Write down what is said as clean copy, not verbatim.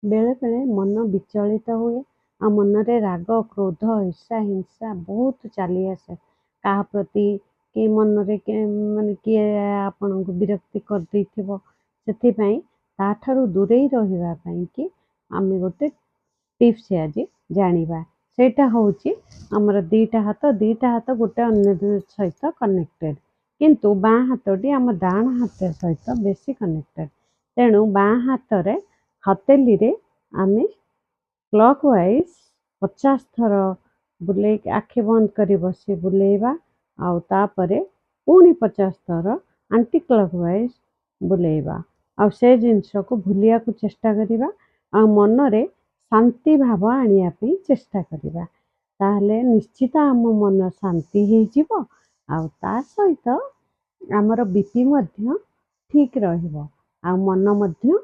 ବେଳେବେଳେ ମନ ବିଚଳିତ ହୁଏ ଆଉ ମନରେ ରାଗ, କ୍ରୋଧ, ଈର୍ଷା, ହିଂସା ବହୁତ ଚାଲି ଆସେ କାହା ପ୍ରତି କି ମନରେ, ମାନେ କିଏ ଆପଣଙ୍କୁ ବିରକ୍ତି କରିଦେଇଥିବ। ସେଥିପାଇଁ ତାଠାରୁ ଦୂରେଇ ରହିବା ପାଇଁକି ଆମେ ଗୋଟେ ଟିପ୍ସ ଆଜି ଜାଣିବା। ସେଇଟା ହେଉଛି ଆମର ଦୁଇଟା ହାତ, ଦୁଇଟା ହାତ ଗୋଟେ ଅନ୍ୟ ସହିତ କନେକ୍ଟେଡ଼, କିନ୍ତୁ ବାଁ ହାତଟି ଆମ ଡାହାଣ ହାତ ସହିତ ବେଶୀ କନେକ୍ଟେଡ଼। ତେଣୁ ବାଁ ହାତରେ ହଥେଲିରେ ଆମେ କ୍ଲକ୍ ୱାଇଜ୍ 50 ଥର ବୁଲେଇକି ଆଖି ବନ୍ଦ କରି ବସି ବୁଲେଇବା, ଆଉ ତାପରେ ପୁଣି 50 ଥର ଆଣ୍ଟି କ୍ଲକ୍ ୱାଇଜ୍ ବୁଲେଇବା, ଆଉ ସେ ଜିନିଷକୁ ଭୁଲିବାକୁ ଚେଷ୍ଟା କରିବା ଆଉ ମନରେ ଶାନ୍ତି ଭାବ ଆଣିବା ପାଇଁ ଚେଷ୍ଟା କରିବା। ତାହେଲେ ନିଶ୍ଚିତ ଆମ ମନ ଶାନ୍ତି ହେଇଯିବ, ଆଉ ତା ସହିତ ଆମର ବି ପି ମଧ୍ୟ ଠିକ୍ ରହିବ, ଆଉ ମନ ମଧ୍ୟ